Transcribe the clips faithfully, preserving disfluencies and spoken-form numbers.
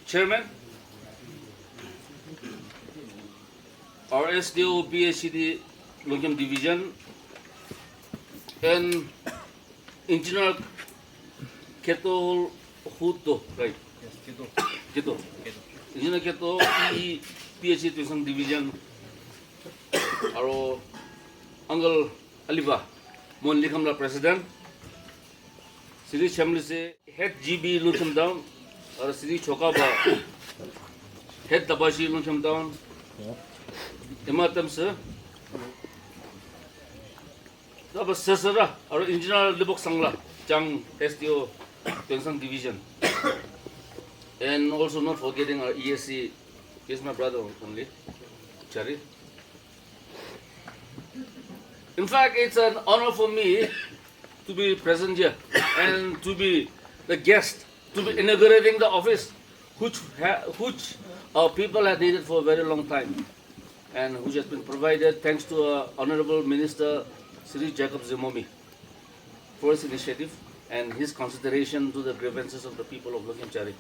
Chairman, our S D O P H E D Longkhem Division, and Engineer Keto Huto, right? Yes, Keto. Keto. Keto. Engineer Keto, E P H E Tuensang Division, aro Uncle Aliba, Mon Likham la President, Sri Chamlise, Head G B Longkhem Town, aro Sri Choka ba, Head Tabashi Longkhem Town, Emma Tamsa, Taba Sasara, aro Engineer Libok Sangla, Chang S D O, Tuensang Division. And also not forgetting our E S C, he's my brother only, Chari. In fact, it's an honor for me to be present here and to be the guest, to be inaugurating the office which, ha- which our people have needed for a very long time and which has been provided thanks to our Honorable Minister Sri Jacob Zemomi for his initiative and his consideration to the grievances of the people of Longkhem Chari.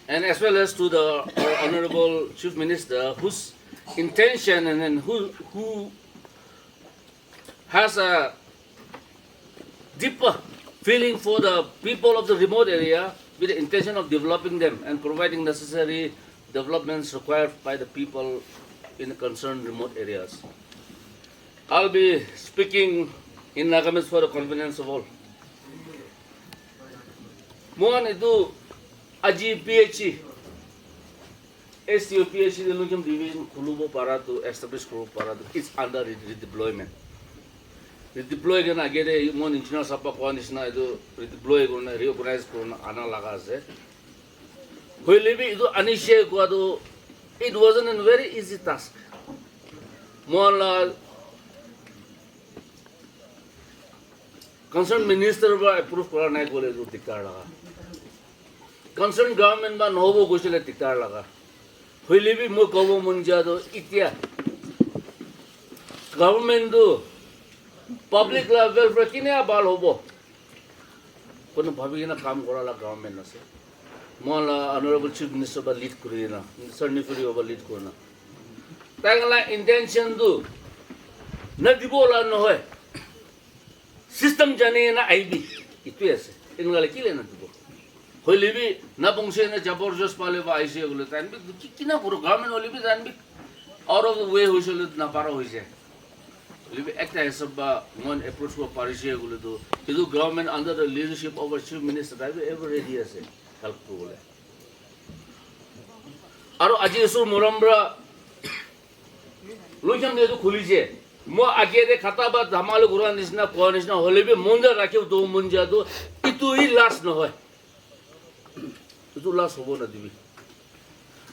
And as well as to the our Honorable Chief Minister, whose intention and, and who, who has a deeper feeling for the people of the remote area with the intention of developing them and providing necessary developments required by the people in the concerned remote areas. I'll be speaking in Nagamese for the convenience of all. Mohan itu aji P H E, S T O P H E de Longkhem Division khulubo para tu establish kuribo para tu it's under re- redeployment. Redeploy kena age de mon engineer sapa koa nishina itu redeploy kurina reorganize kurina ana laga ase. Hoile bi itu anishe koa tu it wasn't a very easy task. Mohan la concerned minister ba approve kora nai kole tu diktar laga. Concerned government ba nohobo koisile diktar laga. Hoile bi moi kobo mon ja tu itia government tu public la welfare kine bhal hobo. Kono bhabi kena kam kora la government ase. Mohan la honorable chief minister ba lead kuri na, minister Neiphiu Rio ba lead kuri na. Tai la intention tu na dibo la nohoi. System jani na aibi. Itu ase. Enga la kile na dibo. Hoile bi na bongse na jabor jos pale ba aise gule tan bi ki kina kuro government hoile bi tan bi out of the way hoise le na para hoise. Hoile bi ekta hisab ba mon approach ko parise gule tu. Kitu government under the leadership of our chief minister that will ever ready ase help to gule. Aro aji isu morom bra Longkhem de tu khuli je. Mo age de khata ba dhamal gura nisna ko nisna hoile bi mon ja rakhi tu mon ja tu itu hi last nohoi. Itu last hobo na dibi.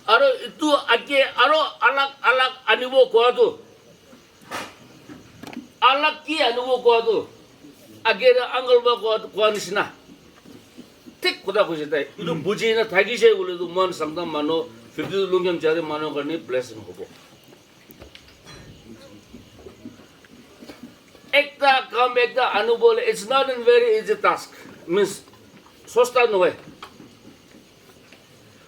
Aro itu age aro alag alag anibo koa tu. Alag ki anibo koa tu. Age de angle ba koa tu koa nisna. Thik kotha koise tai. Itu buji na thakise gule tu mon sangtam manu fifty Longkhem Chari manu karni blessing hobo. Ekta kam ekta anubole, it's not a very easy task. Means, sosta nohoi.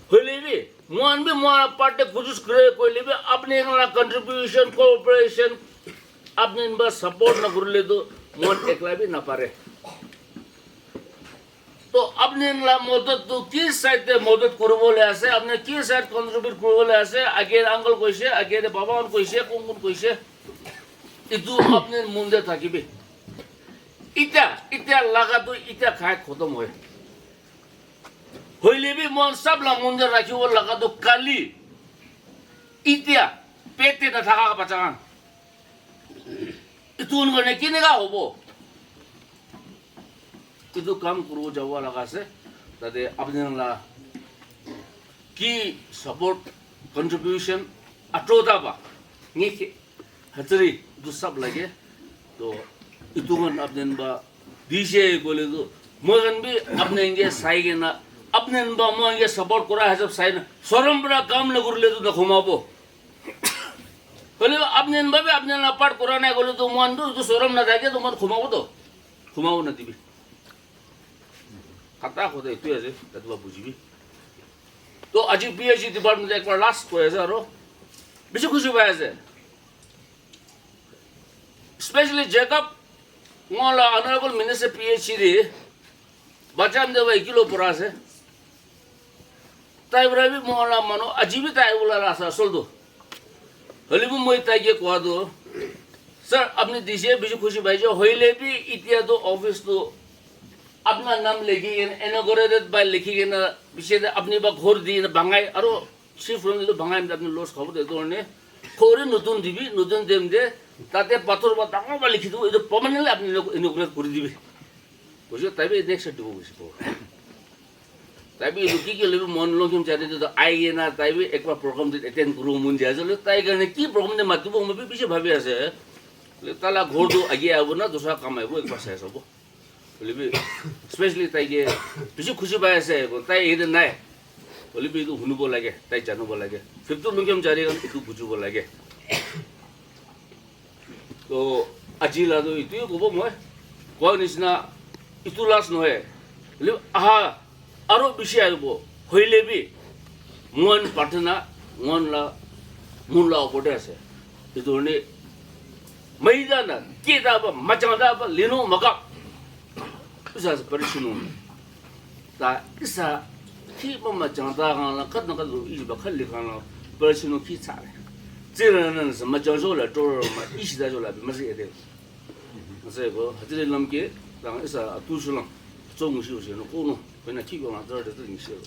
Hoile bi, mohan bi mohan part te kojis kore koile bi, apni khan la contribution, cooperation, apni khan ba support na kurile tu mohan ekla bi na pare. To apni la modot tu ki side te modot kuribole ase, apni ki side contribute kuribole ase, age uncle koise, age baba khan koise, kun kun koise, itu apni mon te thakibi. Ita, ita laga tu ita khai khotom hoi. Hoile bi mon sab la mon te rakhibo laga tu kali, ita, pete na thaka bacha khan. Itu khan karne kineka hobo? Itu kam kuribo jabo laga ase. Tate apni khan la ki support, contribution, atrota ba nge ke hatari du sab lage. To itu khan apni khan ba dise koile tu moi khan bi apni khan ke sai kena apni khan ba moi khan ke support kora hisab sai na sorom para kam na kurile tu na khumabo. Hoile apni khan bhabi apni khan la part kora nai koile to mohan to etu sorom na thake to mohan khumabo to. Khumabo na dibi. Khata khoda etu ase, tatu ba bujibi. To aji P H E department te ekbar last koi ase aro bishi khushi pai ase. Especially Jacob, moi la honorable minister P H E de bacha amde wa ikilo pora ase. Tai para bi moi la manu aji bi tai ula la ase asol tu. Hoile bi moi tai ke koa tu, sir, apni dise bishi khushi paise, hoile bi itia tu office tu apna naam likhi kena, inaugurated by likhi kena, piche de apni ba ghor di na bangai, aro chief ron de bangai, apni loss khabo de to ne. Khori notun dibi, notun dem de, tate pathor ba dangor ba likhi dibo, etu permanently apni inaugurate kori dibi. Bujo, tai bi next year dibo bujo. Tai bi etu ki ki lebi mon longkim jani to ai na, tai bi ekbar program de attend kuru mon jai jalo, tai karne ki program de matibo mo bi bishi bhabi ase. Le tala ghor tu agi abo na, dusra kam aibo, ekbar sai sabo. Hoile bi, especially tai ke bishi khushi pai ase, tai yate nai. Hoile bi etu hunibo lage, tai janibo lage. Fifth Lungkem jari khan etu bujibo lage. To aji la to etu kobo moi. Koa nisna etu last nohoi. Hoile aha aro bishi aibo. Hoile bi, mohan prarthana, mohan la, mon la opor te ase. Etu karne, maida na, keda ba, majangda ba, lino maga. Isa se pare shinu. Ta isa, ki ba majangda kan la, kat na kat lo, iji ba khali kan la, pare shinu ki tsare. Tsira na sa, majang jo la, tor ma, ishi da jo la, bi ma se ede. Ase ko, hatire lam ke, ta isa, atu shulang, chong shi shi no, ko no, pena ki ba ma, tor de, ni shi.